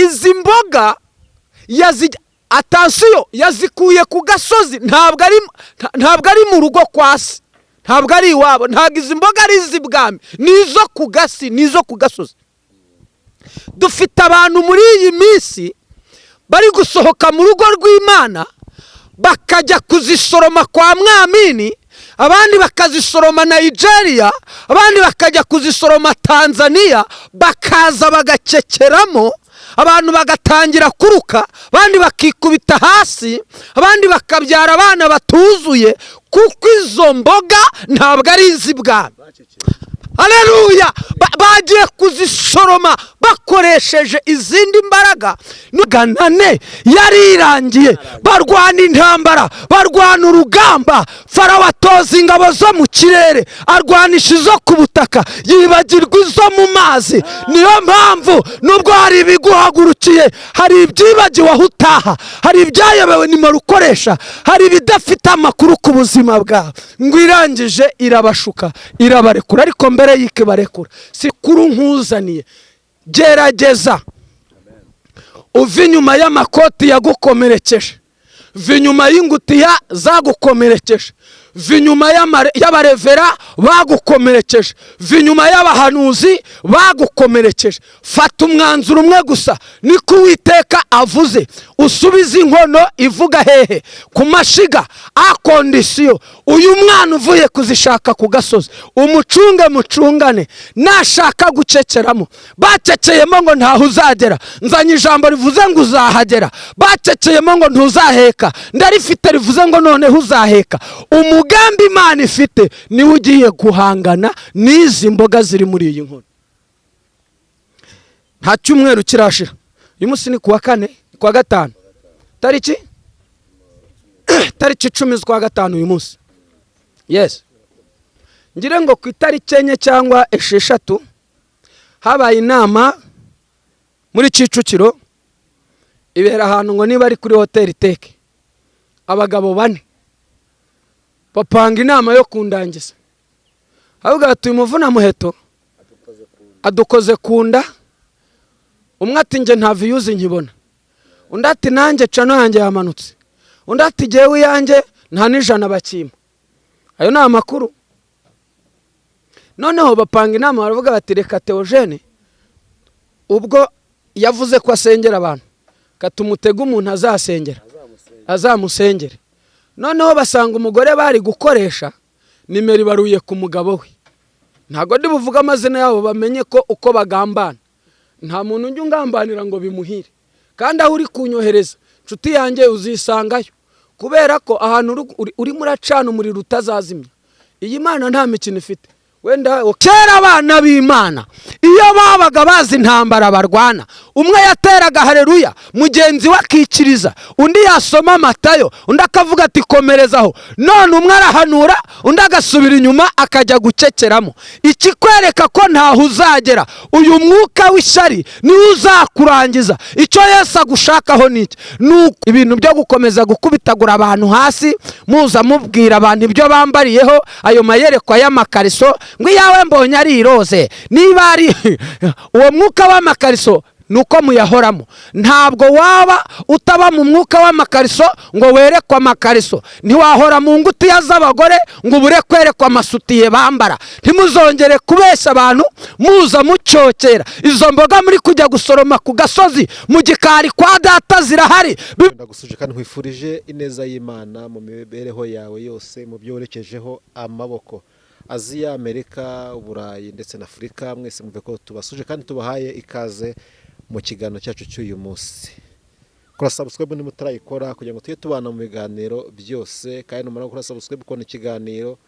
Izi mboga attention, yazikuye ku gasozi, ntabwo ari mu rugo kwa se, ntabwo ari iwabo, ntabwo izi mboga ari iz'ibwami, ni izo ku gasi, ni izo ku gasozi. Dufite abantu muri iyi minsi bari gusohoka mu rugo rw'Imana bakajya kuzisoroma kwa Mwamini, abandi bakazisoroma Nigeria, abandi bakajya kuzisoroma Tanzania, bakaza bagakekeramo abantu, bagatangira kuruka, abandi bakikubita hasi, abandi bakabyara abana batuzuye, kuko izo mboga ntabwo ari iz'ibwami. Haleluya! Bagiye kuzisoroma bakoresheje izindi mbaraga. 400 yari irangiye, barwana intambara, barwana urugamba. Farawo atoza ingabo zo mu kirere, arwanisha izo ku butaka, yibagirwa izo mu mazi. Niyo mpamvu nubwo hari ibiguhagurukiye, hari ibyibagiwe aho utaha, hari ibyayobewe nimero ukoresha, hari ibidafite amakuru ku buzima bwawe. Ngo irangije irabashuka, irabarekura. Ariko mbere y'iko ibarekura, si kuru nkuzaniye, gerageza uva inyuma y'amakoti yagukomerekeje, va inyuma y'ingutiya zagukomerekeje, va inyuma y'abarevera bagukomerekeje, va inyuma y'abahanuzi bagukomerekeje. Fata umwanzuro umwe gusa, niko Uwiteka avuze: usubize inkono ivuga hehe ku mashiga, à condition uyu mwana uvuye kuzishaka ku gasozi umucunge, mucungane. Nashaka gucekeramo, baceceyemo ngo ntaho uzagera, nzanye ijambo rivuze ngo uzahagera. Baceceyemo ngo ntuzaheka, ndarifite rivuze ngo noneho uzaheka. Umugambi Imana ifite niwe ugiye guhangana n'izi mboga ziri muri iyi nkono. Nta cyumweru kirashira, uyu munsi ni kuwa kane, kuwa gatanu, tariki 10 z'ukwa gatanu uyu munsi. Yes, ngire ngo ku itariki 4 cyangwa 6 habaye inama muri Kicukiro, ibera ahantu ngo niba ari kuri hoteli Teke. Abagabo bane bapanga inama yo kundangiza, ahubwo bati: "Uyu muvunamuheto adukoze ku nda." Umwe ati: "Njye nta views nkibona." Undi ati: "Nanjye channel yanjye yamanutse." Undi ati: "Jyewe iyanjye nta n'ijana bakimpa." Ayo ni amakuru. Noneho bapanga inama, baravuga bati: "Reka Theogene, ubwo yavuze ko asengera abantu, katumutega umuntu azasengera, azamusengere." Noneho basanga umugore bari gukoresha nimero ibaruye ku mugabo we. Ntabwo ndi buvuge amazina yabo, bamenye ko uko bagambana. Nta muntu ujya ungambanira ngo bimuhire. Kandi aho uri kunyohereza, inshuti yanjye, uzisangayo, kubera ko ahantu urimo uracana umuriro utazazimya. Iyi Mana nta mikino ifite. Wenda kera abana b'Imana iyo babaga bazi intambara barwana, umwe yateraga hareruya, mugenzi we akikiriza, undi yasoma Matayo, undi akavuga ati: "Komerezaho." None umwe arahanura, undi agasubira inyuma akajya gucekeramo. Ikikwereka ko ntaho uzagera, uyu mwuka w'ishyari niwo uzakurangiza. Icyo Yesu agushakaho ni iki? Ni ibintu byo gukomeza gukubitagura abantu hasi, muza mubwira abantu ibyo bambariyeho, ayo mayerekwa y'amakariso, ngo iyawe mbonye ari iroze. Niba ari uwo mwuka w'amakariso, ni uko muyahoramo. Ntabwo waba utaba mu mwuka w'amakariso ngo werekwe amakariso. Ntiwahora mu ngutiya z'abagore ngo ubure kwerekwa amasutiye bambara. Ntimuzongere kubeshya abantu muza mucyokera. Izo mboga muri kujya gusoroma ku gasozi, mu gikari kwa data zirahari. Ndagusuje kandi nkwifurije ineza y'Imana mu mibereho yawe yose, mu byo werekejeho amaboko. Aziya, Amerika, Uburayi ndetse na Afurika, mwese mwumve ko tubasuje kandi tubahaye ikaze mu kiganiro cyacu cy'uyu munsi. Kora subscribe niba utarayikora kugira ngo tujye tubana mu biganiro byose. Kandi numara gukora subscribe, ukabona ikiganiro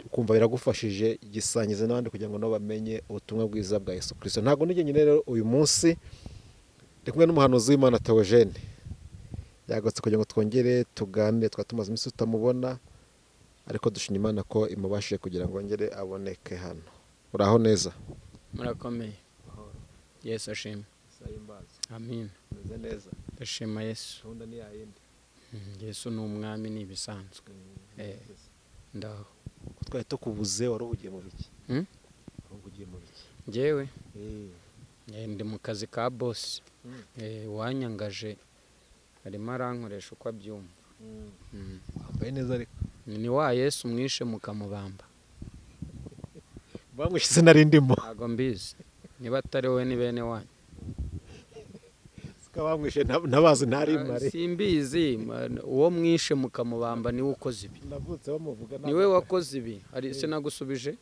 ukumva biragufashije, gisangize n'abandi kugira ngo nabo bamenye ubutumwa bwiza bwa Yesu Kirisito. Ntabwo ndi njyenyine rero uyu munsi, ndi kumwe n'umuhanuzi w'Imana Theogene. Yagarutse kugira ngo twongere tuganire. Twari tumaze iminsi tutamubona, ariko dushima Imana ko imubashije kugira ngo yongere aboneke hano. Uraho neza? Murakomeye, Yesu ashimwe. Amin. Umeze neza? Ndashima Yesu. Gahunda ni yayindi? Yesu ni umwami, ni ibisanzwe. Ndaho. Ko twari tukubuze, wari uhugiye mu biki? Hmm? Wari uhugiye mu biki? Njyewe? Ndi mu kazi ka bosi. Wanyangaje arimo arankoresha uko abyumva. Wambaye neza ariko. Ni wa Yesu mwishe mukamubamba. Bamwishe nari ndimo. Ntago mbizi. Niba atari wowe ni bene wanyu. Sika bamwishe ntabazi ntari mare. Simbizi, uwo mwishe mukamubamba niwe ukoze ibi. Navutse bamuvuga. Niwe wakoze ibi. Hari sinagusubije?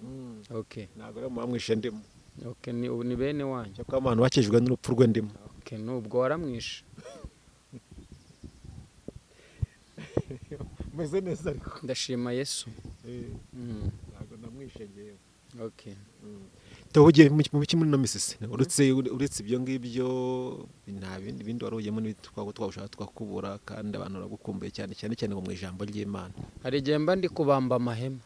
Okay. Ntago rero bamwishe ndimo. Okay, ni bene wanyu. Cyakora abantu bakijwe n'urupfu rwe ndimo. Okay, nubwo waramwishe. Meze neza ariko. Ndashima Yesu. Ntago namwishe ngewe. Okay. Tuhugiye mu biki muri no misisi uretse ibyo ngibyo nta bindi warugiyemo n'ibitwago twawushaka twakubura kandi abantu baragukumbuye cyane cyane cyane ngo mu ijambo ry'Imana. Hari igihe mba ndi kubamba amahema.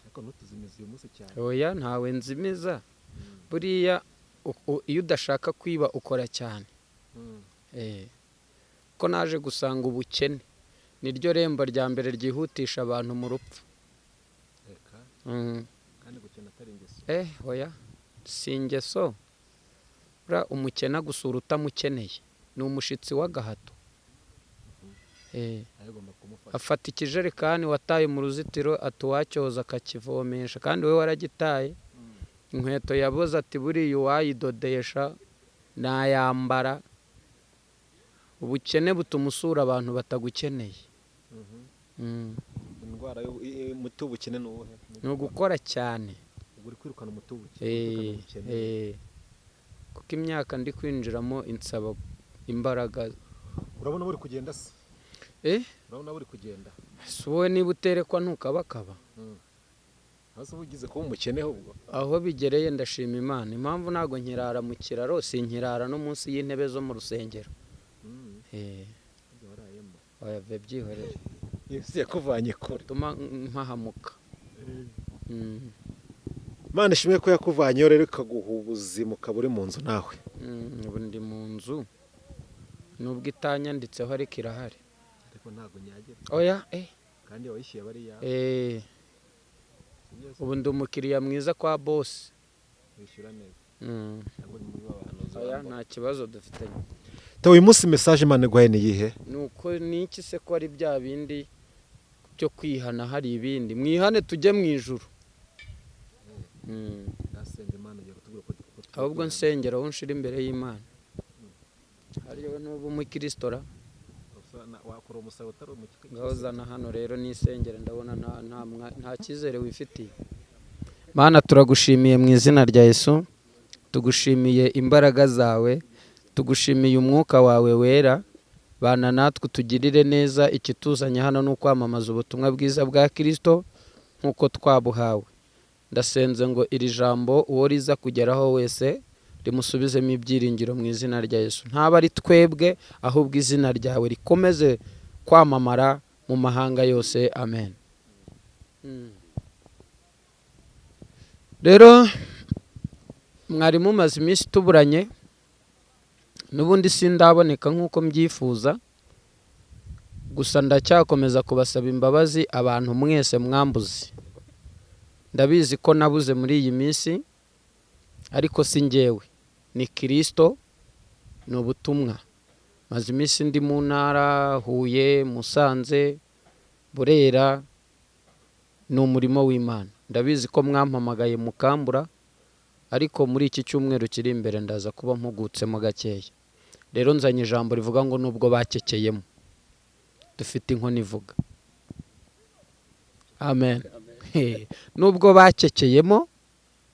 Ariko ntutuzimize uyu munsi cyane. Oya ntawe nzimiza. Buriya iyo udashaka kwiba ukora cyane. Ko naje gusanga ubukene niryo rembo rya mbere ryihutisha abantu mu rupfu. Kandi gukena atari ingeso. Oya si ingeso. Buriya umukena gusura utamukeneye ni umushitsi w'agahato. Afata ikijerekani wataye mu ruzitiro atuwacyoza akakivomesha kandi we waragitaye. Inkweto yaboze ati buriya uwayidodesha nayambara. Ubukene butuma usura abantu batagukeneye. Indwara y'umuti w'ubukene ni uwuhe? Ni ugukora cyane. Uri kwirukana umuti w'ubukene. Kuko imyaka ndi kwinjiramo insaba imbaraga. Urabona buri kugenda se? Urabona buri kugenda. Si wowe niba uterekwa ntukabakaba. Hasi ugize kuba umukene ubwo. Aho bigereye ndashima Imana. Impamvu ntago nkirara mu kiraro, sinkirara no munsi y'intebe zo mu rusengero. Oya ve byihorere. Yesu yakuvanye kure. Tuma mpahamuka. Imana ishimwe ko yakuvanye rero ikaguha ubuzima ukaba uri mu nzu nawe. Ubu ndi mu nzu. Nubwo itanyanditseho ariko irahari. Ariko ntago nyagira. Oya Kandi wayishyuye bari yawe. Ubu ndi umukiriya mwiza kwa boss. Wishyura neza. Oya nta kibazo dufitanye. Uyu munsi message Imana iguhaye ni iyihe? Nuko niki se ko ari bya bindi byo kwihana hari ibindi. Mwihane tujye mu ijuru. Ahubwo nsengera aho nshira imbere y'Imana. Hariyo n'ubu umukristo wakora umusaraba utari umukristo. Ngahozana hano rero nisengera ndabona nta cyizere wifitiye. Mana turagushimiye mu izina rya Yesu. Tugushimiye imbaraga zawe. Tugushimiye umwuka wawe wera. Bana natwe tugirire neza. Ikituzanye hano ni ukwamamaza ubutumwa bwiza bwa Kristo nkuko twabuhawe. Ndasenze ngo iri jambo uwo riza kugeraho wese rimusubizemo ibyiringiro mu izina rya Yesu. Ntaba ari twebwe ahubwo izina ryawe rikomeze kwamamara mu mahanga yose. Amen. Rero mwari mumaze iminsi tuburanye, nubundi sindaboneka nkuko mbyifuza, gusa ndacyakomeza kubasaba imbabazi abantu mwese mwambuze. Ndabizi ko nabuze muri iyi minsi, ariko si njyewe, ni Kristo, ni ubutumwa. Maze iminsi ndi mu ntara, Huye, Musanze, Burera, ni umurimo w'Imana. Ndabizi ko mwampamagaye mukambura, ariko muri iki cyumweru kiri imbere ndaza kuba mpugutsemo gakeya. Rero nzanye ijambo rivuga ngo nubwo bakekeyemo dufite inkoni ivuga. Amen. Nubwo bakekeyemo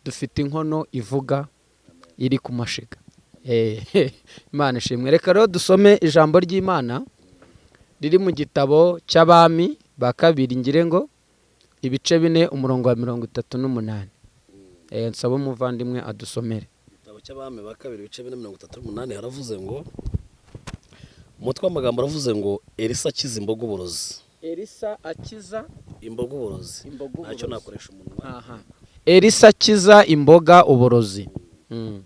dufite inkono ivuga iri ku mashiga. Imana ishimwe. Reka rero dusome ijambo ry'Imana riri mu gitabo cy'Abami ba kabiri ngire ngo ibice 4 umurongo wa 38. Nsaba umuvandimwe adusomere. Igitabo cy'Abami ba kabiri ibice 4:38 haravuze ngo, umutwe w'amagambo aravuze ngo Elisa akiza imboga uburozi. Elisa akiza imboga uburozi. Ntacyo nakoresha umunwa. Elisa akiza imboga uburozi.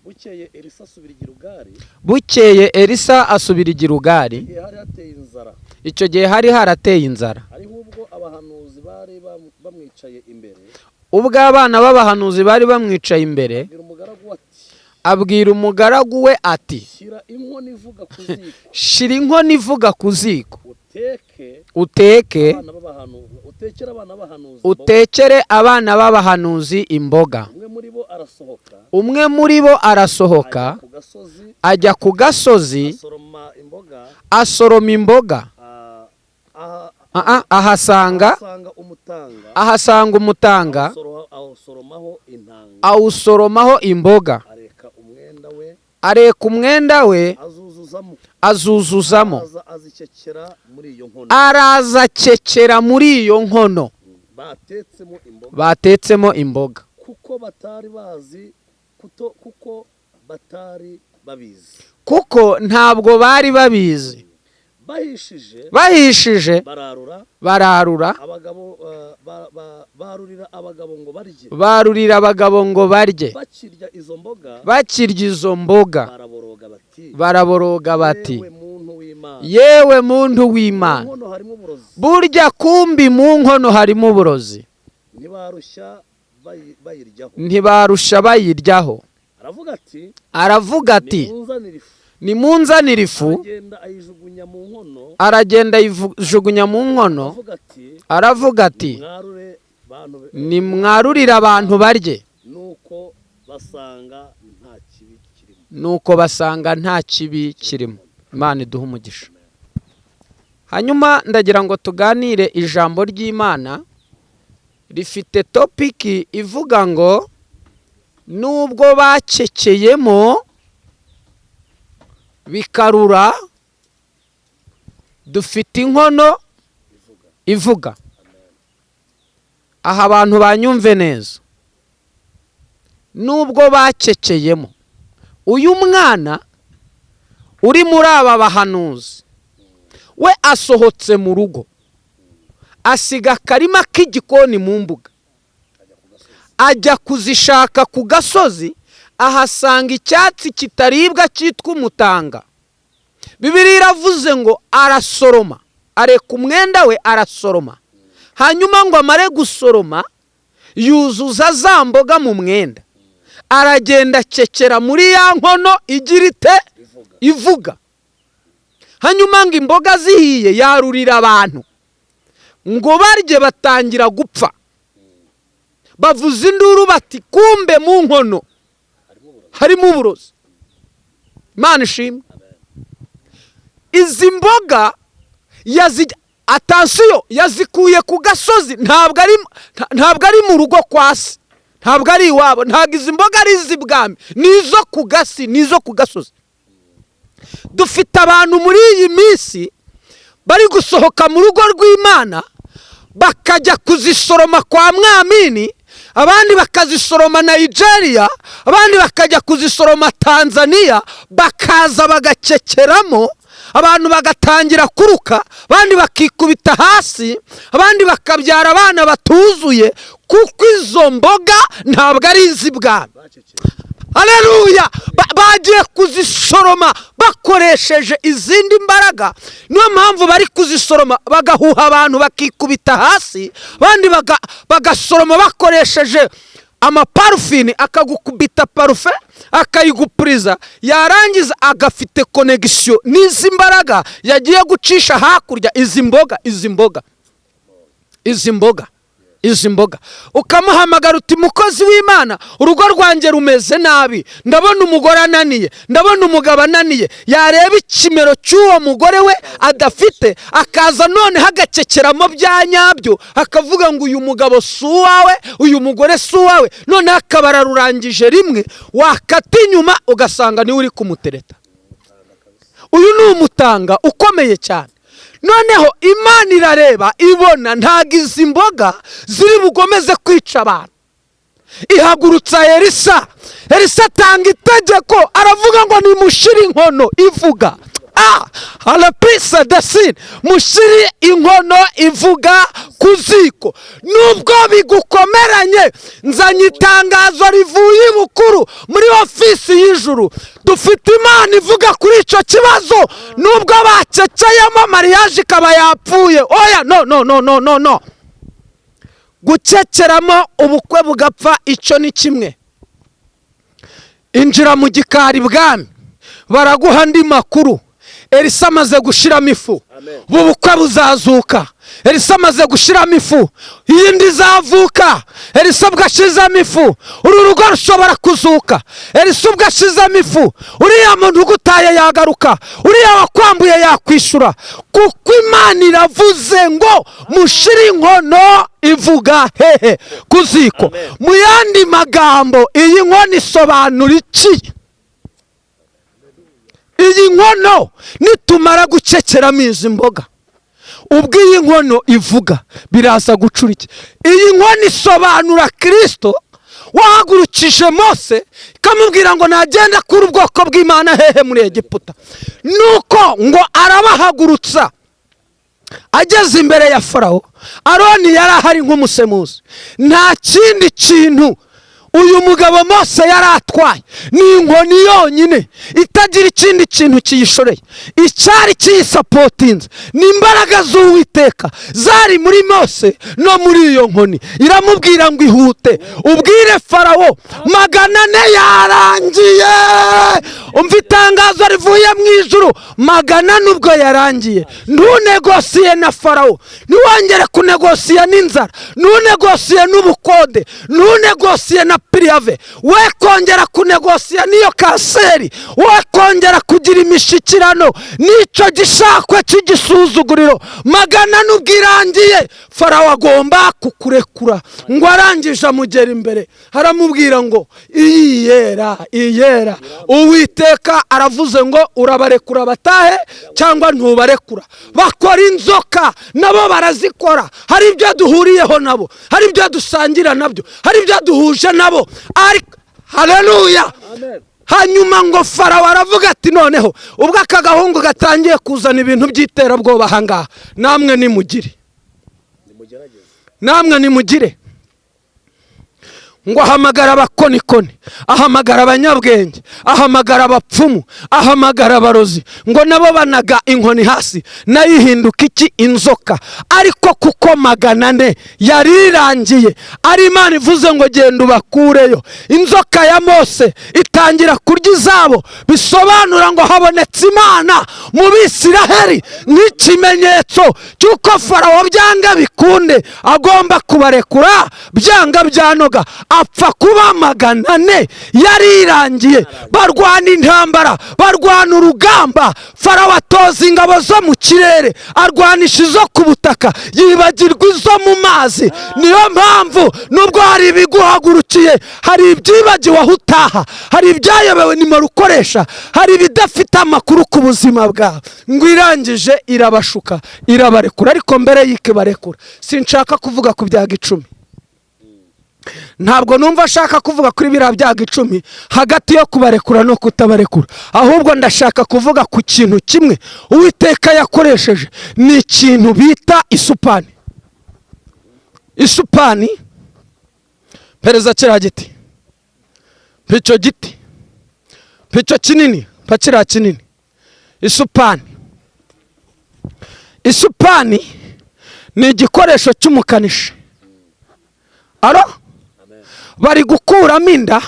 Bukeye Elisa asubira i Gilugari. Bukeye Elisa asubira i Gilugari. Hari hateye inzara. Icyo gihe hari harateye inzara. Hariho ubwo abahanuzi bari bamwicaye imbere. Ubwo abana b'abahanuzi bari bamwicaye imbere. Abwira umugaragu ati Abwira umugaragu we ati: "Shyira inkono ivuga ku ziko." "Shira inkono ivuga ku ziko." "Uteke." "Uteke." "Abana b'abahanuzi, utekere abana b'abahanuzi imboga." "Utekere abana b'abahanuzi imboga." Umwe muri bo arasohoka. Umwe muri bo arasohoka. Ajya ku gasozi. Ajya ku gasozi. Asoroma imboga. Asoroma imboga. Ahasanga. Ahasanga umutanga. Ahasanga umutanga. Awusoromaho intanga. Awusoromaho imboga. Areka umwenda we. Areka umwenda we. Azuzuzamo. Azuzuzamo. Araza azicekera muri iyo nkono. Araza akekera muri iyo nkono. Batetsemo imboga. Batetsemo imboga. Kuko batari babizi. Kuko ntabwo bari babizi. Bahishije. Bahishije. Bararura. Bararura. Abagabo barurira abagabo ngo barye. Barurira abagabo ngo barye. Bakirya izo mboga. Bakirya izo mboga. Baraboroga bati: Baraboroga bati: "Yewe muntu w'Imana, "Yewe muntu mu w'Imana, nkono harimo uburozi." Burya kumbi mu nkono harimo uburozi." Ntibarushya bayiryaho. Ntibarusha bayiryaho. Aravuga ati: Aravuga ati: "Nimunzanire ifu." "Nimunzanire ifu." Aragenda ayijugunya mu nkono. Aragenda ayijugunya mu nkono. Aravuga ati: Aravuga ati: "Nimwarure bantu "Nimwarurire abantu barye." Nuko basanga nta kibi kirimo. Nuko basanga nta kibi kirimo. Imana iduhe umugisha. Hanyuma ndagira ngo tuganire ijambo ry'Imana rifite topic ivuga ngo: "Nubwo bakekeyemo bikarura, dufite inkono ivuga." Aha abantu banyumve neza. Nubwo bakekeyemo, uyu mwana uri muri aba bahanuzi we asohotse mu rugo, asiga akarima k'igikoni mu mbuga, ajya kuzishaka ku gasozi, ahasanga icyatsi kitaribwa cyitwa umutanga. Bibiliya iravuze ngo arasoroma, areka umwenda we arasoroma. Hanyuma ngo amare gusoroma, yuzuza za mboga mu mwenda, aragenda akekera muri ya nkono igira ite? Ivuga. Hanyuma ngo imboga zihiye, yarurira abantu ngo barye, batangira gupfa, bavuza induru bati: "Kumbe mu nkono harimo uburozi." Imana ishimwe. Izi mboga attention, yazikuye ku gasozi, ntabwo ari mu rugo kwa se, ntabwo ari iwabo, ntabwo izi mboga ari iz'ibwami, ni izo ku gasi, ni izo ku gasozi. Dufite abantu muri iyi minsi bari gusohoka mu rugo rw'Imana bakajya kuzisoroma kwa Mwamini, abandi bakazisoroma Nigeria, abandi bakajya kuzisoroma Tanzania, bakaza bagakekeramo, abantu bagatangira kuruka, abandi bakikubita hasi, abandi bakabyara abana batuzuye, kuko izo mboga ntabwo ari iz'ibwami. Haleluya! Bagiye kuzisoroma bakoresheje izindi mbaraga. Niyo mpamvu bari kuzisoroma bagahuha abantu bakikubita hasi, abandi bagasoroma bakoresheje amaparufini, akagukubita parufe akayigupuriza, yarangiza agafite connexion n'izi mbaraga yagiye gucisha hakurya. Izi mboga, izi mboga, izi mboga, izi mboga. Ukamuhamagara uti: "Mukozi w'Imana, urugo rwanjye rumeze nabi, ndabona umugore ananiye, ndabona umugabo ananiye." Yareba ikimero cy'uwo mugore we adafite, akaza noneho agakekeramo bya nyabyo, akavuga ngo uyu mugabo si uwawe, uyu mugore si uwawe. Noneho akaba ararurangije rimwe, wakata inyuma ugasanga niwe uri kumutereta. Uyu ni umutanga ukomeye cyane. Noneho Imana irareba, ibona ntabwo izi mboga ziri bugomeze kwica abantu, ihagurutsa Elisa. Elisa atanga itegeko, aravuga ngo nimushyire inkono ivuga harapisa dasine, mushyire inkono ivuga ku ziko. Nubwo bigukomeranye, nzanye itangazo rivuye ibukuru muri ofisi y'ijuru: dufite Imana ivuga kuri icyo kibazo. Nubwo bakekeyemo, mariage ikaba yapfuye, oya, no, no, no, no, no, no. Gukekeramo ubukwe bugapfa, icyo ni kimwe. Injira mu gikari bwami, baraguha andi makuru. Elisa amaze gushiramo ifu, bubukwe buzazuka. Elisa amaze gushiramo ifu, iyindi izavuka. Elisa ubwo ashizemo ifu, uru rugo rushobora kuzuka. Elisa ubwo ashizemo ifu, uriya muntu ugutaye yagaruka, uriya wakwambuye yakwishura, kuko Imana iravuze ngo mushire inkono ivuga hehe? Ku ziko. Mu yandi magambo, iyi nkono isobanura iki? Iyi nkono nitumara gucekeramo izi mboga, ubwo iyi nkono ivuga biraza gucura iki? Iyi nkono isobanura Kirisito wahagurukije Mose, ikamubwira ngo nagenda kuri ubwoko bw'Imana hehe? Muri Egiputa. Nuko ngo arabahagurutsa, ageze imbere ya Farawo, Aroni yari ahari nk'umusemuzi. Nta kindi kintu uyu mugabo Mose yari atwaye, ni inkoni yonyine itagira ikindi kintu kiyishoreye. Icyari kiyisapotinze ni imbaraga z'Uwiteka zari muri Mose no muri iyo nkoni. Iramubwira ngo ihute ubwire Farawo 400 yarangiye. Umva itangazo rivuye mu ijuru, 400 ubwo yarangiye. Ntunegosiye na Farawo, ntiwongere kunegosiya n'inzara, ntunegosiye n'ubukode, ntunegosiye na piriyave, we kongera kunegosiya n'iyo kanseri, we kongera kugira imishikirano n'icyo gishakwe cy'igisuzuguriro. 400 ubwo irangiye, Farawo agomba kukurekura. Ngo arangije amugera imbere, aramubwira ngo iyera iyera, Uwiteka aravuze ngo urabarekura batahe cyangwa ntubarekura. Bakora inzoka nabo barazikora, hari ibyo duhuriyeho nabo, hari ibyo dusangira nabyo, hari ibyo duhuje nabo. Ariko haleluya. Hanyuma ngo Farawo aravuga ati noneho ubwo aka gahungu gatangiye kuzana ibintu by'iterabwoba ahangaha, namwe nimugire, namwe nimugire. Ngo ahamagara abakonikoni, ahamagara abanyabwenge, ahamagara abapfumu, ahamagara abarozi, ngo nabo banaga inkoni hasi, nayo ihinduka iki? Inzoka. Ariko kuko 400 yari irangiye, ari Imana ivuze ngo genda ubakureyo, inzoka ya Mose itangira kurya izabo. Bisobanura ngo habonetse Imana mu Bisiraheli nk'ikimenyetso cy'uko Farawo byanga bikunde agomba kubarekura, byanga byanoga. Apfa kuba 400 yari irangiye. Barwana intambara, barwana urugamba. Farawo atoza ingabo zo mu kirere, arwanisha izo ku butaka, yibagirwa izo mu mazi. Niyo mpamvu nubwo hari ibiguhagurukiye, hari ibyibagiwe aho utaha, hari ibyayobewe nimero ukoresha, hari ibidafite amakuru ku buzima bwawe. Ngo irangije irabashuka, irabarekura. Ariko mbere y'iko ibarekura, sinshaka kuvuga ku byago 10. Ntabwo numva ashaka kuvuga kuri biriya byago 10 hagati yo kubarekura no kutabarekura, ahubwo ndashaka kuvuga ku kintu kimwe Uwiteka yakoresheje, ni ikintu bita isupani. Isupani, pereza kiriya giti, icyo giti, icyo kinini, mpa kiriya kinini. Isupani, isupani ni igikoresho cy'umukanishi. Aro bari gukuramo inda,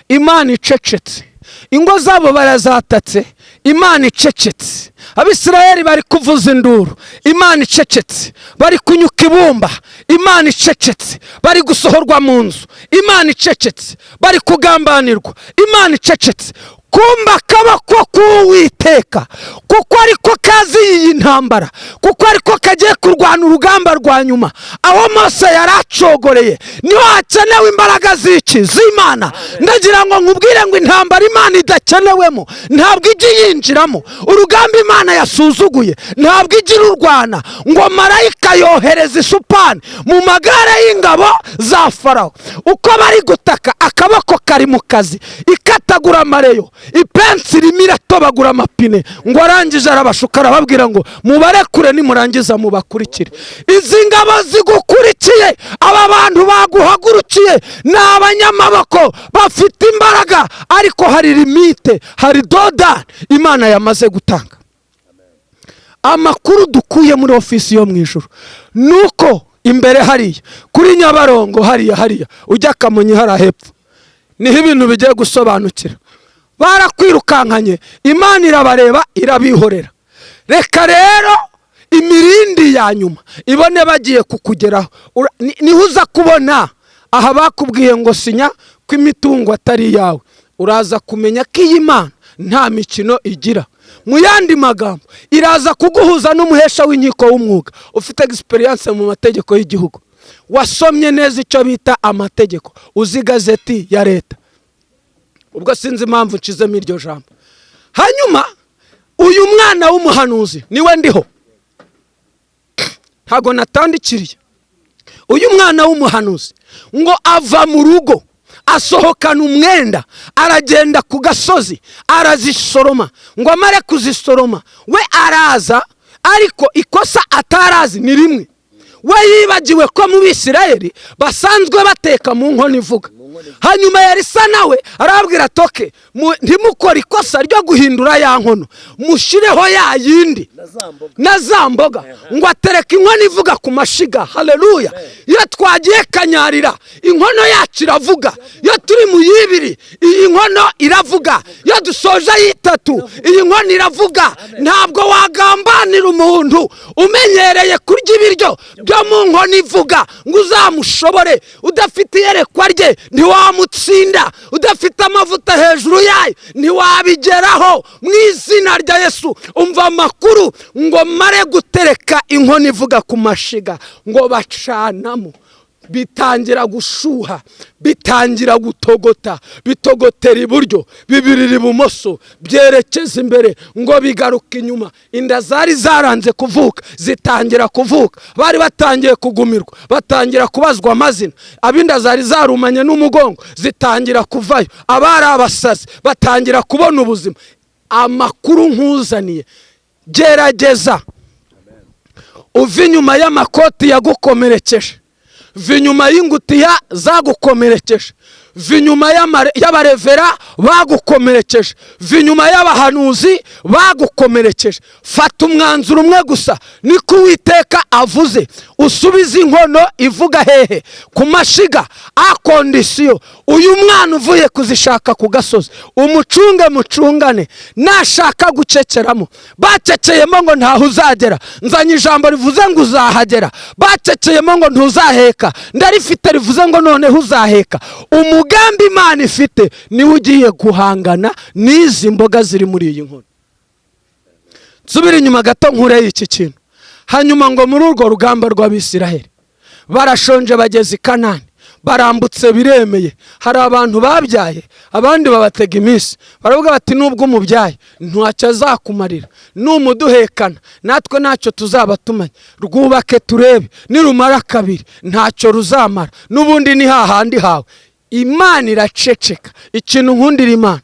Imana icecetse. Ingo zabo barazatatse, Imana icecetse. Abisirayeli bari kuvuza induru, Imana icecetse. Bari kunyuka ibumba, Imana icecetse. Bari gusohorwa mu nzu, Imana icecetse. Bari kugambanirwa, Imana icecetse. Kumba akaboko k'Uwiteka, kuko ariko kazi iyi ntambara, kuko ariko kagiye kurwana urugamba rwa nyuma. Aho Mose yari acogoreye niho hakenewe imbaraga z'iki? Z'Imana. Ndagira ngo nkubwire ngo intambara Imana idakenewemo ntabwo ijya yinjiramo. Urugamba Imana yasuzuguye ntabwo ijya irurwana. Ngo marayika yohereza isupani mu magare y'ingabo za Farawo. Uko bari gutaka, akaboko kari mu kazi, ikatagura amareyo, ipensi irimo iratobagura amapine. Ngo arangije arabashuka, arababwira ngo mubarekure, nimurangiza mubakurikire. Izi ngabo zigukurikiye, aba bantu baguhagurukiye ni abanyamaboko bafite imbaraga, ariko hari limite, hari dodani Imana yamaze gutanga. Amakuru dukuye muri ofisi yo mu ijuru nuko imbere hariya kuri Nyabarongo, hariya hariya ujya Kamonyi, hariya hepfo, niho ibintu bigiye gusobanukira. Barakwirukankanye, Imana irabareba irabihorera. Reka rero imirindi ya nyuma ibone bagiye kukugeraho. Niho uza kubona aha bakubwiye ngo sinya ko imitungo atari iyawe, uraza kumenya ko iyi Mana nta mikino igira. Mu yandi magambo, iraza kuguhuza n'umuhesha w'inkiko w'umwuga ufite experience mu mategeko y'igihugu, wasomye neza icyo bita amategeko, uzi gazeti ya leta. Ubwo sinzi impamvu nshizemo iryo jambo. Hanyuma uyu mwana w'umuhanuzi niwe ndiho, ntago natandikiriye. Uyu mwana w'umuhanuzi ngo ava mu rugo asohokana umwenda, aragenda ku gasozi arazisoroma. Ngo amare kuzisoroma, we araza, ariko ikosa atarazi ni rimwe: we yibagiwe ko mu Bisirayeli basanzwe bateka mu nkono ivuga. Hanyuma Elisa nawe arababwira atoke, ntimukore ikosa ryo guhindura ya nkono, mushireho ya yindi na za mboga. Ngo atereka inkono ivuga ku mashiga. Haleluya! Iyo twagiye Kanyarira, inkono yacu iravuga. Iyo turi mu yibiri, iyi nkono iravuga. Iyo dusoje ayitatu, iyi nkono iravuga. Ntabwo wagambanira umuntu umenyereye kurya ibiryo byo mu nkono ivuga ngo uzamushobore. Udafite iyerekwa rye ntiwamutsinda, udafite amavuta hejuru yayo ntiwabigeraho, mu izina rya Yesu. Umva amakuru, ngo mare gutereka inkono ivuga ku mashiga, ngo bacanamo, bitangira gushuha, bitangira gutogota, bitogotera iburyo, bibirira ibumoso, byerekeza imbere, ngo bigaruka inyuma. Inda zari zaranze kuvuka zitangira kuvuka, bari batangiye kugumirwa batangira kubazwa amazina, ab'inda zari zarumanye n'umugongo zitangira kuvayo, abari abasazi batangira kubona ubuzima. Amakuru nkuzaniye: gerageza uva inyuma y'amakoti yagukomerekeje, va inyuma y'ingutiya zagukomerekeje, va inyuma y'abarevera bagukomerekeje, va inyuma y'abahanuzi bagukomerekeje. Fata umwanzuro umwe gusa, niko Uwiteka avuze: usubize inkono ivuga hehe? Ku mashiga, à condition uyu mwana uvuye kuzishaka ku gasozi umucunge, mucungane. Nashaka gucekeramo, baceceyemo ngo ntaho uzagera, nzanye ijambo rivuze ngo uzahagera. Baceceyemo ngo ntuzaheka, ndarifite rivuze ngo noneho uzaheka. Umugambi Imana ifite niwe ugiye guhangana n'izi mboga ziri muri iyi nkono. Nsubire inyuma gato nkureyo iki kintu. Hanyuma ngo muri urwo rugamba rw'Abisiraheli, barashonje, bageze i Kanani, barambutse, biremeye. Hari abantu babyaye, abandi babatega iminsi, baravuga bati: "Nubwo umubyaye ntacyo azakumarira, numuduhekana natwe ntacyo tuzaba tumenya. Rwubake turebe, nirumara kabiri ntacyo ruzamara, n'ubundi ni hahandi hawe." Imana iraceceka. Ikintu nkundira Imana,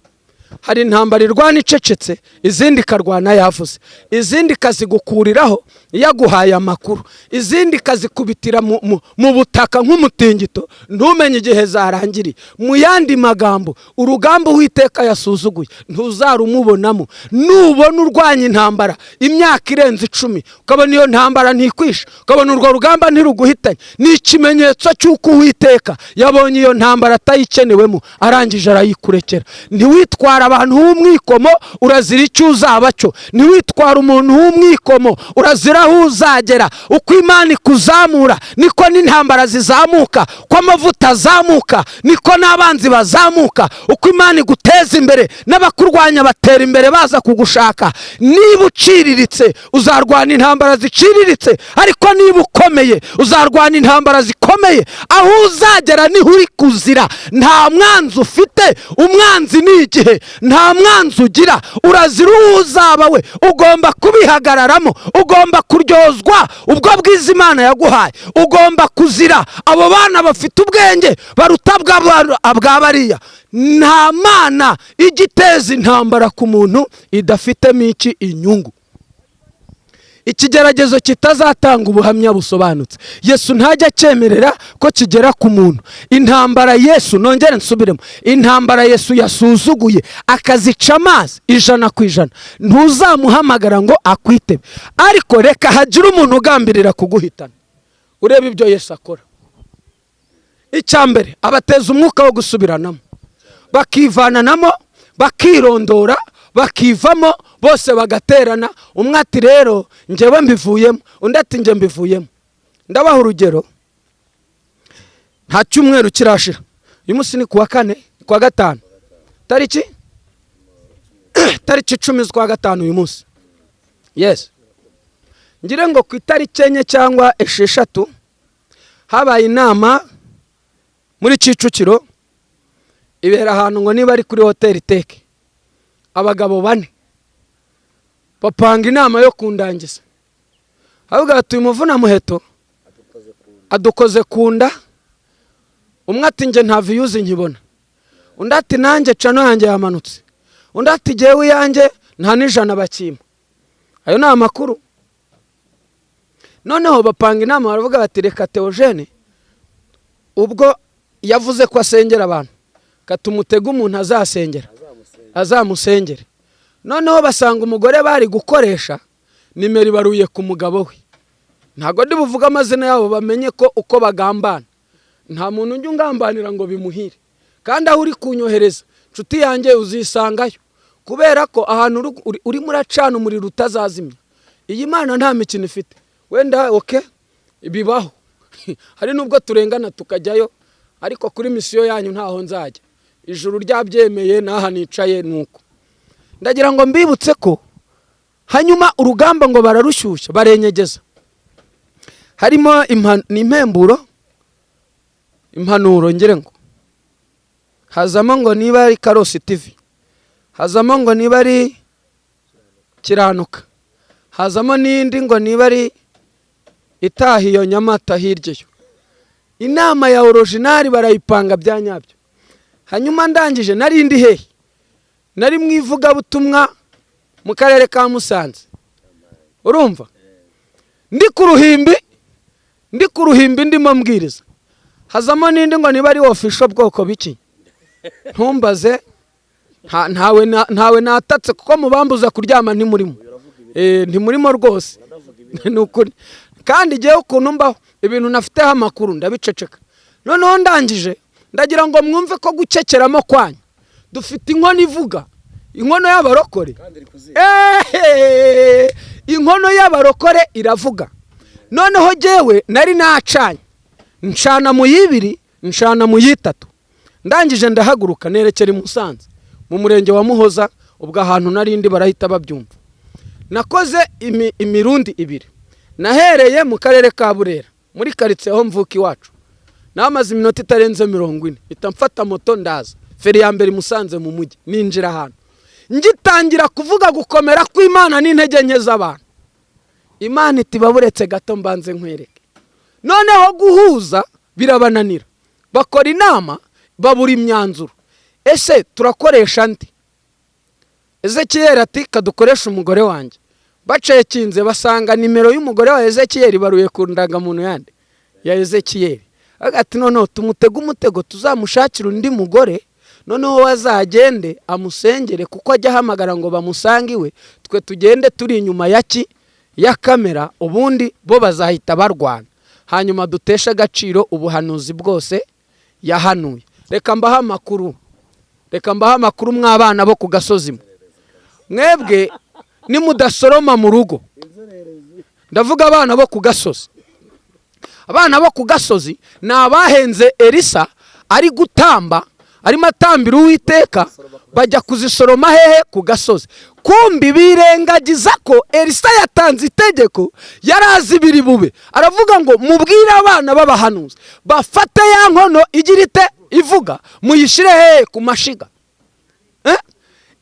hari intambara irwana icecetse, izindi ikarwana yavuze, izindi ikazigukuriraho yaguhaye amakuru, izindi ikazikubitira mu butaka nk'umutingito, ntumenye igihe zarangiriye. Mu yandi magambo, urugamba Uwiteka yasuzuguye ntuzarumubonamo. Nubona urwanya intambara imyaka irenze 10, ukabona iyo ntambara ntikwisha, ukabona urwo rugamba ntiruguhitanye, ni ikimenyetso cy'uko Uwiteka yabonye iyo ntambara atayikenewemo, arangije arayikurekera. Ntiwitwara abantu w'umwikomo, urazira icyo uzaba cyo. Ntiwitwara umuntu w'umwikomo, urazira aho uzagera. Uko Imana ikuzamura niko n'intambara zizamuka, uko amavuta azamuka niko n'abanzi bazamuka, uko Imana iguteza imbere n'abakurwanya batera imbere baza kugushaka. Niba uciriritse uzarwana intambara ziciriritse, ariko niba ukomeye uzarwana intambara zikomeye. Aho uzagera niho uri kuzira. Nta mwanzi ufite, umwanzi ni igihe. Nta mwanzi ugira, urazira uwo uzaba we. Ugomba kubihagararamo, ugomba kuryozwa ubwo bwiza Imana yaguhaye, ugomba kuzira abo bana bafite ubwenge baruta bwa bariya. Nta mana ijya iteza intambara ku muntu idafitemo iki? Inyungu. Ikigeragezo kitazatanga ubuhamya busobanutse, Yesu ntajya acyemerera ko kigera ku muntu. Intambara Yesu, nongere nsubiremo, intambara Yesu yasuzuguye akazica amazi 100%, ntuzamuhamagara ngo akwitebe. Ariko reka hagire umuntu ugambirira kuguhitana, urebe ibyo Yesu akora. Icya mbere, abateza umwuka wo gusubiranamo, bakivananamo. Bakirondora, bakivamo bose, bagaterana. Umwe ati: "Rero njyewe mbivuyemo," undi ati: "Njye mbivuyemo." Ndabaha urugero, nta cyumweru kirashira. Uyu munsi ni kuwa kane, kuwa gatanu, tariki 10 z'ukwa gatanu uyu munsi. Yes, ngire ngo ku itariki 4 cyangwa 6 habaye inama muri Kicukiro, ibera ahantu ngo niba ari kuri hoteli Teke. Abagabo bane bapanga inama yo kundangiza, ahubwo batuye umuvunamuheto adukoze ku nda. Umwe ati: "Njye nta views nkibona." Undi ati: "Nanjye channel yanjye yamanutse." Undi ati: "Jyewe iyanjye nta n'ijana bakimpa." Ayo ni amakuru. Noneho bapanga inama, baravuga bati: "Reka Theogene, ubwo yavuze ko asengera abantu, katumutega umuntu azasengera, azamusengere." Noneho basanga umugore bari gukoresha nimero ibaruye ku mugabo we. Ntabwo ndi buvuge amazina yabo, bamenye ko uko bagambana. Nta muntu ujya ungambanira ngo bimuhire. Kandi aho uri kunyohereza, inshuti yanjye, uzisangayo, kubera ko ahantu urimo uracana umuriro utazazimya. Iyi Mana nta mikino ifite. Wenda okay, bibaho, hari n'ubwo turengana tukajyayo, ariko kuri mission yanyu ntaho nzajya. Ijuru ryabyemeye n'aha nicaye. Nuko ndagira ngo mbibutse ko hanyuma urugamba ngo bararushyushya, barenyegeza, harimo impemburo, impanuro, ngire ngo hazamo ngo niba ari Karosi TV, hazamo ngo niba ari Kiranuka, hazamo n'indi ngo niba ari itaha iyo Nyamata hirya. Yo inama ya original barayipanga bya nyabyo. Hanyuma ndangije, nari ndi hehe? Nari mu ivugabutumwa mu karere ka Musanze. Urumva, ndi ku ruhimbi, ndi ku ruhimbi ndimo mbwiriza, hazamo n'indi ngo niba ari official bwoko biki, ntumbaze. Ntawe natatse, kuko mubambuza kuryama ntimurimo. Ntimurimo rwose, ni ukuri. Kandi igihe ukuntu mbaho, ibintu nafiteho amakuru ndabiceceka. Noneho ndangije, ndagira ngo mwumve ko gukekeramo kwanyu, dufite inkono ivuga, inkono y'abarokore. Ehehe, inkono y'abarokore iravuga. Noneho jyewe nari nacanye, ncana mu y'ibiri, ncana mu y'itatu. Ndangije ndahaguruka, nerekera i Musanze mu murenge wa Muhoza. Ubwo ahantu narindi barahita babyumva. Nakoze imirundi ibiri. Nahereye mu karere ka Burera, muri karitsiye aho mvuka iwacu, namaze iminota itarenze 40, mpita mfata moto ndaza. Feri ya mbere i Musanze mu mujyi, ninjira ahantu, ngitangira kuvuga gukomera kw'Imana n'intege nke z'abantu, Imana iti: "Baburetse gato mbanze nkwereke." Noneho guhuza birabananira, bakora inama babura imyanzuro. Ese turakoresha ndi Ezekiyeli? Ati: "Kadukoresha umugore wanjye." Bacekinze basanga nimero y'umugore wa Ezekiyeli ibaruye ku ndangamuntu yandi ya Ezekiyeli. Ati: "Noneho tumutege umutego, tuzamushakire undi mugore, noneho we azagende amusengere, kuko ajya ahamagara ngo bamusange iwe. Twe tugende turi inyuma ya ki ya kamera, ubundi bo bazahita barwana, hanyuma duteshe agaciro ubuhanuzi bwose yahanuye." Reka mbahe amakuru, reka mbahe amakuru mw'abana bo ku gasozi mwe. Mwebwe nimudasoroma mu rugo, ndavuga abana bo ku gasozi. Abana bo ku gasozi ni abahenze Elisa ari gutamba, arimo atambira Uwiteka, bajya kuzisoroma hehe? Ku gasozi. Kumbi birengagiza ko Elisa yatanze itegeko, yari azi ibiri bube. Aravuga ngo: "Mubwire abana b'abahanuzi bafate ya nkono igira ite? Ivuga, muyishyire hehe? Ku mashiga." Eh?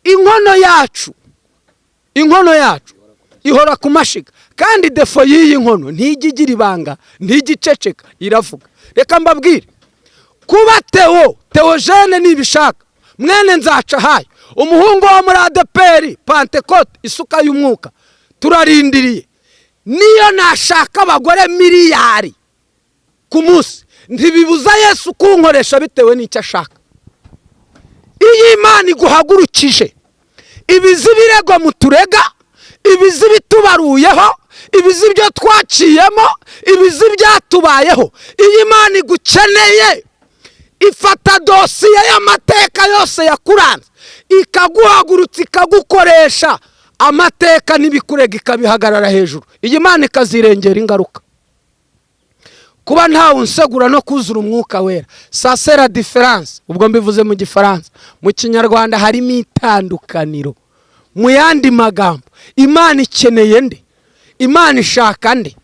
Inkono yacu, inkono yacu ihora ku mashiga. Kandi défaut y'iyi nkono, ntijya igira ibanga, ntijya iceceka, iravuga. Reka mbabwire, kuba Tewo Teogene nibishaka mwene Nzacahayo, umuhungu wo muri ADEPR Pantekote, isuka y'umwuka turarindiriye. Niyo nashaka abagore miliyari ku munsi, ntibibuza Yesu kunkoresha bitewe n'icyo ashaka. Iyo Imana iguhagurukije, ibizi ibirego muturega, ibizi ibitubaruyeho, ibizi ibyo twaciyemo, ibizi ibyatubayeho. Iyo Imana igukeneye, Ifata dosiye y'amateka yose yakuranze, ikaguhagurutsa, ikagukoresha amateka n'ibikurega, ikabihagarara hejuru. Iyi Mana ikazirengera ingaruka. Kuba ntawe unsegura no kuzura umwuka wera, ça c'est la différence. Ubwo mbivuze mu Gifaransa, mu Kinyarwanda harimo itandukaniro. Mu yandi magambo, Imana ikeneye nde? Imana ishaka nde?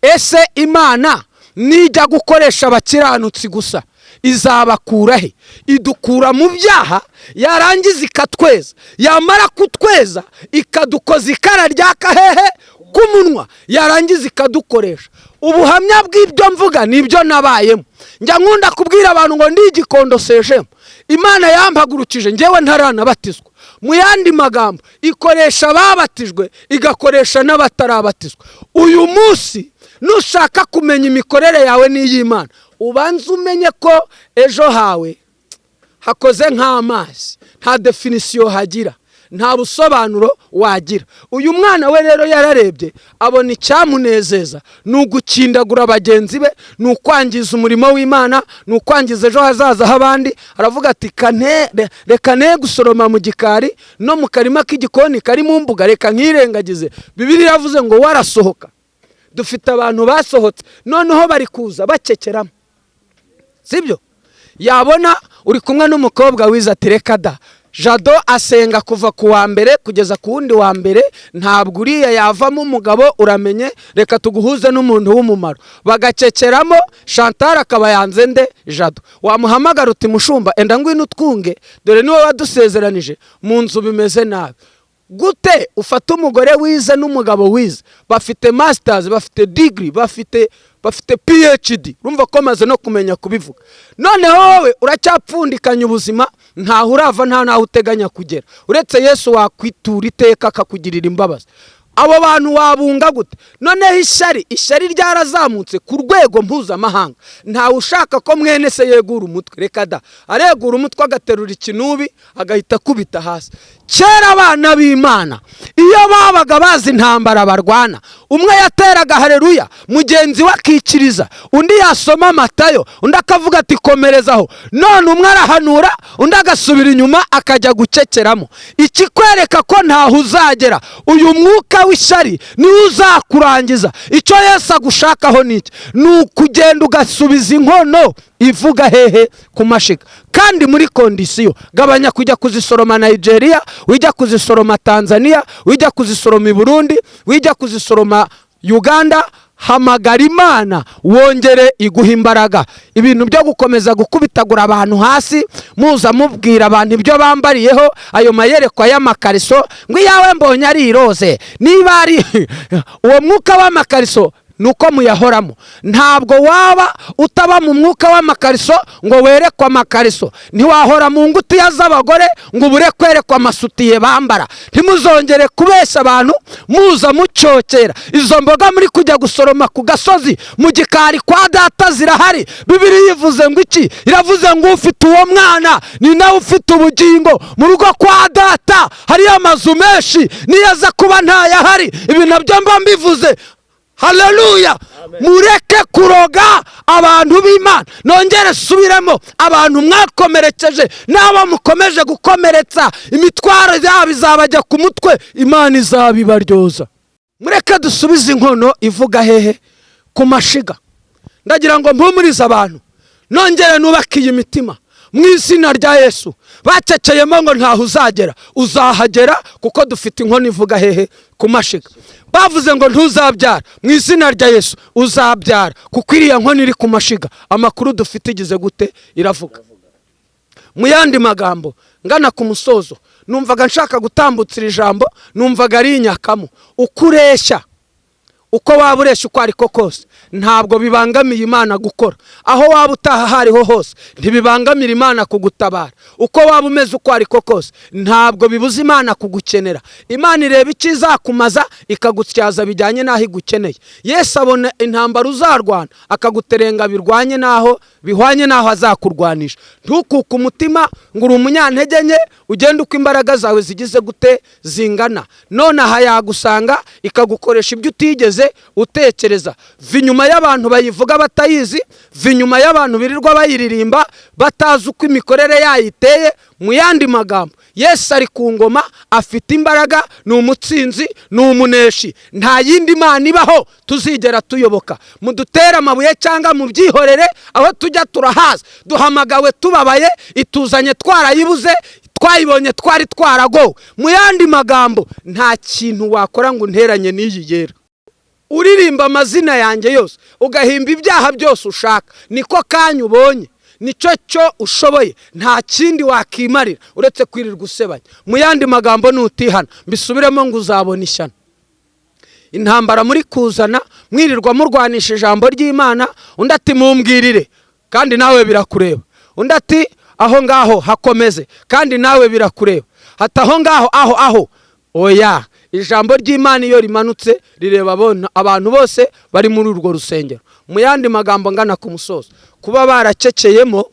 Ese Imana nijya gukoresha abakiranutsi gusa izabakura he? Idukura mu byaha, yarangiza ikatweza, yamara kutweza ikadukoza ikara ryaka hehe? K'umunwa, yarangiza ikadukoresha. Ubuhamya bw'ibyo mvuga nibyo nabayemo. Njya nkunda kubwira abantu ngo ndi Igikondo sejemu, Imana yampagurukije ngewe ntaranabatizwa. Mu yandi magambo, ikoresha ababatijwe, igakoresha n'abatarabatizwa. Uyu munsi nushaka kumenya imikorere yawe n'iy'Imana, ubanze umenye ko ejo hawe hakoze nk'amazi, nta définition hagira, nta busobanuro wagira. Uyu mwana we rero yararebye abona icyamunezeza ni ugukindagura bagenzi be, ni ukwangiza umurimo w'Imana, ni ukwangiza ejo hazaza h'abandi. Aravuga ati: "Reka ne gusoroma mu gikari no mu karima k'igikoni kari mu mbuga, reka nkirengagize." Bibiliya iravuze ngo warasohoka. Dufite abantu basohotse, noneho bari kuza bakekeramo, sibyo? Yabona uri kumwe n'umukobwa wize, ati: "Reka da, Jado asenga kuva ku wa mbere kugeza ku wundi wa mbere, ntabwo uriya yavamo umugabo, uramenye reka tuguhuze n'umuntu w'umumaro." Bagakekeramo, Chantal akaba yanze nde? Jado. Wamuhamagara uti: "Mushumba, enda ngwino utwunge, dore niwe wadusezeranije, mu nzu bimeze nabi." Gute ufata umugore wize n'umugabo wize, bafite masters, bafite degree, bafite PhD, urumva ko maze no kumenya kubivuga, noneho wowe uracyapfundikanya ubuzima, ntaho urava, nta naho uteganya kugera, uretse Yesu wakwitura iteka akakugirira imbabazi. Abo bantu wabunga gute? Noneho ishyari ryarazamutse ku rwego mpuzamahanga. Ntawe ushaka ko mwene se yegura umutwe, reka da. Aregura umutwe agaterura ikinubi agahita akubita hasi. Kera abana b'Imana iyo babaga bazi intambara barwana, umwe yateraga hareruya, mugenzi we akikiriza, undi yasoma Matayo, undi akavuga ati: "Komerezaho." None umwe arahanura, undi agasubira inyuma akajya gukekeramo. Ikikwereka ko ntaho uzagera, uyu mwuka w'ishyari niwo uzakurangiza. Icyo Yesu agushakaho ni iki? Ni ukugenda ugasubiza inkono ivuga hehe? Ku mashiga, kandi muri condition. Gabanya kujya kuzisoroma Nigeria, wijya kuzisoroma Tanzania, wijya kuzisoroma i Burundi, wijya kuzisoroma Uganda. Hamagara Imana wongere iguha imbaraga. Ibintu byo gukomeza gukubitagura abantu hasi, muza mubwira abantu ibyo bambariyeho, ayo mayerekwa y'amakariso, ngo iyawe mbonye ari iroze, niba ari uwo mwuka w'amakariso, ni uko muyahoramo. Ntabwo waba utaba mu mwuka w'amakariso ngo werekwe amakariso. Ntiwahora mu ngutiya z'abagore ngo ubure kwerekwa amasutiye bambara. Ntimuzongere kubeshya abantu muza mucyokera. Izo mboga muri kujya gusoroma ku gasozi, mu gikari kwa data zirahari. Bibiliya ivuze ngo iki? Iravuze ngo ufite uwo mwana ni nawe ufite ubugingo. Mu rugo kwa data hariyo amazu menshi, niyo aza kuba ntayahari, ibi nabyo mba mbivuze. Haleluya! Mureke kuroga abantu b'Imana. Nongere subiremo: abantu mwakomerekeje n'abo mukomeje gukomeretsa, imitwaro yabo izabajya ku mutwe, Imana izabibaryoza. Mureke dusubize inkono ivuga hehe? Ku mashiga. Ndagira ngo mpumurize abantu, nongere nubake iyi mitima mu izina rya Yesu. Baceceyemo ngo ntaho uzagera, uzahagera, kuko dufite inkono ivuga hehe? Ku mashiga. Bavuze ngo ntuzabyara, mu izina rya Yesu uzabyara, kuko iriya nkono iri ku mashiga, amakuru dufite igize gute? Iravuga. Mu yandi magambo, ngana ku musozo, numvaga nshaka gutambutsa iri jambo, numvaga ari inyakamo. Uko ureshya, uko waba ureshya uko ariko kose, ntabwo bibangamiye Imana gukora. Aho waba utaha aho ariho hose, ntibibangamira Imana kugutabara. Uko waba umeze uko ariko kose, ntabwo bibuza Imana kugukenera. Imana ireba icyo izakumaza, ikagutyaza bijyanye n'aho igukeneye. Yesu abona intambara uzarwana, akaguterenga birwanye n'aho bihwanye n'aho azakurwanisha. Ntukuke umutima ngo uri umunyantege nke, ugende uko imbaraga zawe zigize gute? Zingana. None aha yagusanga ikagukoresha ibyo utigeze utekereza. Va inyuma. Inyuma y'abantu bayivuga batayizi, va inyuma y'abantu birirwa bayiririmba batazi uko imikorere yayo iteye. Mu yandi magambo, Yesu ari ku ngoma, afite imbaraga, ni umutsinzi, ni umuneshi. Nta yindi mana ibaho tuzigera tuyoboka. Mudutere amabuye cyangwa mubyihorere, aho tujya turahaza. Duhamagawe tubabaye, ituzanye twarayibuze, twayibonye twari twaragowe. Mu yandi magambo, nta kintu wakora ngo unteranye n'iyi yera. Uririmba amazina yanjye yose, ugahimba ibyaha byose ushaka, niko kanya ubonye, nicyo cyo ushoboye, nta kindi wakimarira uretse kwirirwa usebanya. Mu yandi magambo, nutihana, mbisubiremo ngo uzabona ishyano. Intambara muri kuzana, mwirirwa murwanisha ijambo ry'Imana, undi ati mumbwirire kandi nawe birakureba, undi ati aho ngaho hakomeze kandi nawe birakureba, hati aho ngaho aho aho. Oya, ijambo ry'Imana iyo rimanutse rireba abantu bose bari muri urwo rusengero. Mu yandi magambo, ngana ku musozo, kuba barakekeyemo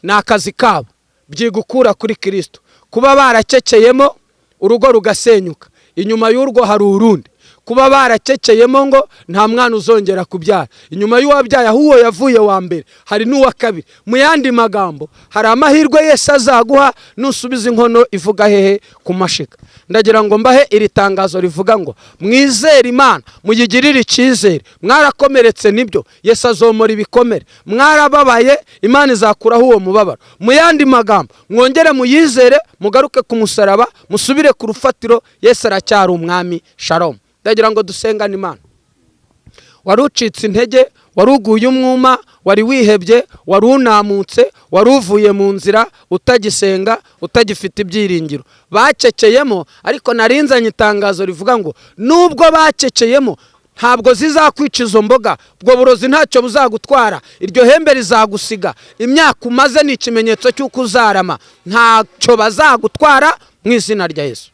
ni akazi kabo, byigukura kuri Kirisito. Kuba barakekeyemo urugo rugasenyuka, inyuma y'urwo hari urundi. Kuba barakekeyemo ngo nta mwana uzongera kubyara, inyuma y'uwabyaye aho uwo yavuye wa mbere hari n'uwa kabiri. Mu yandi magambo, hari amahirwe Yesu azaguha nusubiza inkono ivuga hehe? Ku mashyiga. Ndagira ngo mbahe iri tangazo rivuga ngo mwizere Imana, muyigirire icyizere. Mwarakomeretse nibyo, Yesu azomora ibikomere. Mwarababaye, Imana izakuraho uwo mubabaro. Mu yandi magambo, mwongere muyizere, mugaruke ku musaraba, musubire ku rufatiro. Yesu aracyari umwami. Shalom. Ndagira ngo dusengane Imana. Wari ucitse intege, wari uguye umwuma, wari wihebye, wari unamutse, wari uvuye mu nzira, utagisenga, utagifite ibyiringiro. Bakekeyemo, ariko narinzanye itangazo rivuga ngo nubwo bakekeyemo, ntabwo zizakwica izo mboga, ubwo burozi ntacyo buzagutwara, iryo hembe rizagusiga. Imyaka umaze ni ikimenyetso cy'uko uzarama, ntacyo bazagutwara mu izina rya Yesu.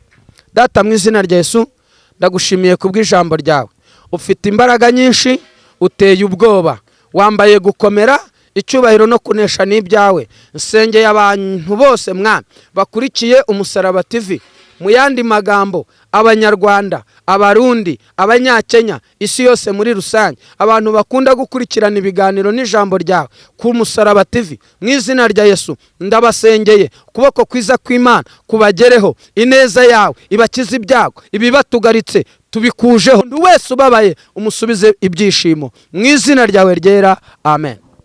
Data, mu izina rya Yesu, ndagushimiye kubw'ijambo ryawe. Ufite imbaraga nyinshi, uteye ubwoba, wambaye gukomera, icyubahiro no kunesha n'ibyawe. Nsengeye abantu bose, Mwami, bakurikiye Umusaraba TV. Mu yandi magambo, Abanyarwanda, Abarundi, Abanyakenya, isi yose muri rusange, abantu bakunda gukurikirana ibiganiro n'ijambo ryawe ku Musaraba TV, mu izina rya Yesu ndabasengeye, ukuboko kwiza kw'Imana kubagereho, ineza yawe ibakize ibyago, ibibatugaritse tubikujeho. Undi wese ubabaye umusubize ibyishimo mu izina ryawe ryera, amen.